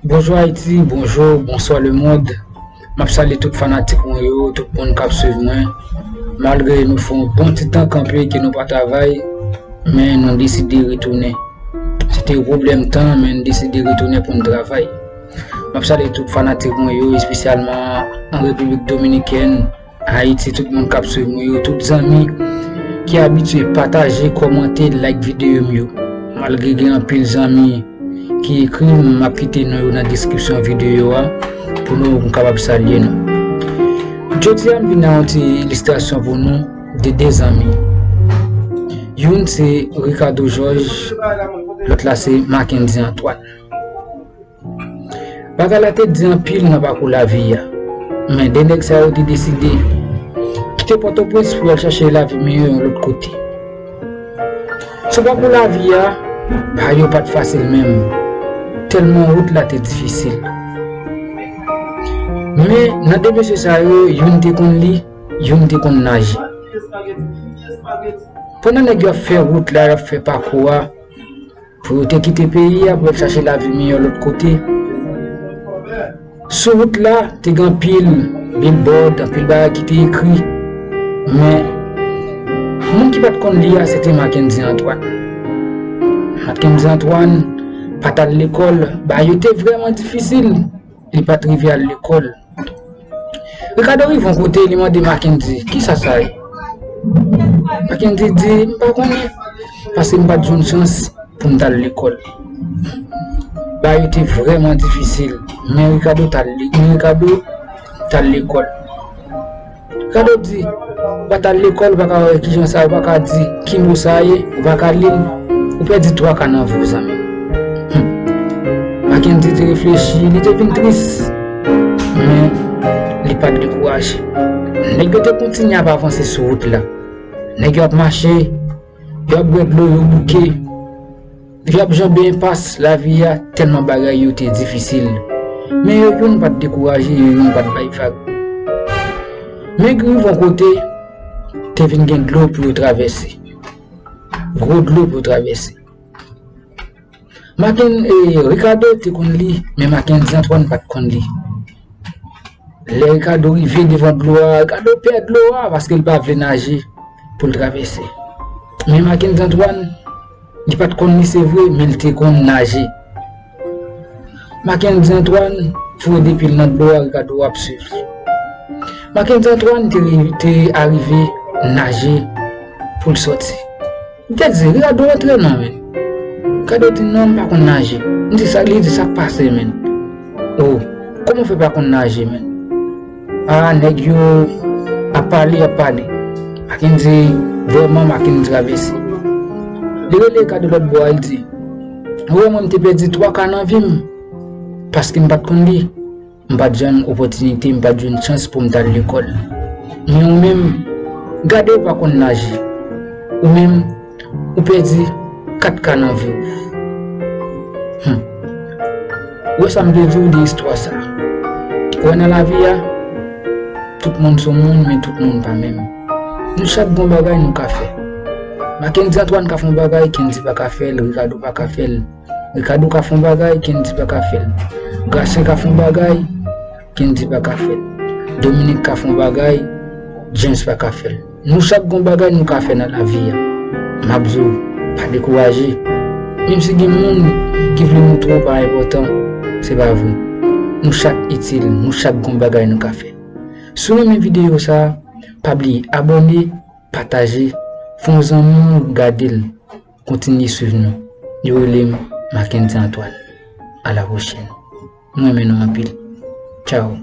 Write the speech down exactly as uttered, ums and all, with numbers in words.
Bonjou Ayiti, bonjou, bonswa lemonn. M ap salye tout fanatik mwen yo, tout moun k ap swiv mwen. Malgre nou fè yon bon ti tan kanpe ke nou pa travay, men nou deside retounen. Se te yon pwoblèm tan, men nou deside retounen pou n travay. M ap salye tout fanatik mwen yo, espesyalman an Repiblik Dominikèn, Ayiti, tout moun k ap swiv mwen yo, tout zanmi ki abitye pataje, kòmante, like videyo m yo. Malgre gen anpil zanmi ki ekri m, m ap kite non yo nan deskripsyon videyo a pou nou kapab salye nou. Jodi a, m vin ak yon ti ilistrasyon pou nou de de zanmi. Youn se Ricardo Georges, lòt la se Mackendy Antoine. Bagay la te di anpil nan pakou lavi a. Men de nèg sa yo te deside kite Pòtoprens pou y al chache lavi miyò yon lòt kote. Sou pakou lavi a, bagay yo pa t fasil menm, tèlman wout la te difisil. Men nan de mesye sa yo, youn te konn li, youn te konn naje. Pandan nèg yo ap fè wout la, y ap fè pakou a, pou yo te kite peyi a pou yo al chache lavi miyò lòt kote. Sou wout la, te gen anpil billboard, anpil bagay ki te ekri. Men, moun ki pa t konn li a, se te Mackendy Antoine. Mackendy Antoine pa t al lekòl, bagay yo te vrèman difisil. Li pa t rive al lekòl. Ricardo rive yon kote, li mande Mackendy, "Kisa sa ye?" Mackendy di, "M pa konnen, paske m pa t jwenn chans pou m t al lekòl." Bagay yo te vrèman difisil, men Ricardo t al le-, men Ricardo t al lekòl. Ricardo di, "Ou pa t al lekòl, ou pa ka wè kijan sa, ou pa ka di ki mo sa ye, ou pa ka li l, ou pèdi twa ka nan vi w, zanmi." Hmm. Mackendy te reflechi, li te vin tris, men li pa t dekouraje. Nèg yo te kontinye ap avanse sou wout la. Nèg yo ap mache, yo ap bwè dlo, yo bouke. Depi ap janbe enpas lavi a, tèlman bagay yo te difisil. Men yo youn pa t dekouraje, yo youn pa t bay vag. Men rive yon kote, te vin gen dlo pou yo travèse. Gwo dlo pou yo travèse. Maken, eh, Ricardo te konn li, men Mackendy Antoine pa t konn li. Lè Ricardo rive devan dlo a, Ricardo pè dlo a paske l pa vle naje pou l travèse. Men Mackendy Antoine, li pa t konn li se vre, men l te konn naje. Mackendy Antoine foure de pye l nan dlo a, Ricardo ap swiv li. Mackendy Antoine te ri-, te arive naje pou l sòti. M te di, "Ricardo, antre non, men." Ricardo di, "Non, m pa konn naje." M di, "Sa," li di, "Sa k pase, men? O, kòman w fè pa konn naje, men?" A, nèg yo ap pale, ap pale. Mackendy, vrèman, Mackendy travèse. Li rele Ricardo lòt bò a, li di, "Ou wè, mwen, m te pèdi twa ka nan vi m, paske m pa t konn li." M pa t jwenn opòtinite, m pa t jwenn chans pou m t al lekòl. Men ou menm, gade ou pa konn naje. Ou menm, ou pèdi kat ka nan vi w. Hmm. Ou wè sa m vle di w de istwa sa? Ou wè nan lavi a, tout moun se moun, men tout moun pa menm. Nou chak gon bagay nou ka fè. Mackendy Antoine ka fè yon bagay, Kendy pa ka fè l, Ricardo pa ka fè l. Ricardo ka fè yon bagay, Kendy pa ka fè l. Gracien ka fè yon bagay, Kendy pa ka fè l. Dominique ka fè yon bagay, James pa ka fè l. Nou chak gon bagay nou ka fè nan lavi a. M ap di w, pa dekouraje. Menm si gen moun ki vle montre w pa enpòtan, se pa vre. Nou chak itil, nou chak gon bagay nou ka fè. Si w renmen videyo sa, pa bliye abòne, pataje, fè yon zanmi w gade l. Kontinye swiv nou. Yo rele m Mackendy Antoine. A la pwochèn. M renmen nou anpil. Tchao.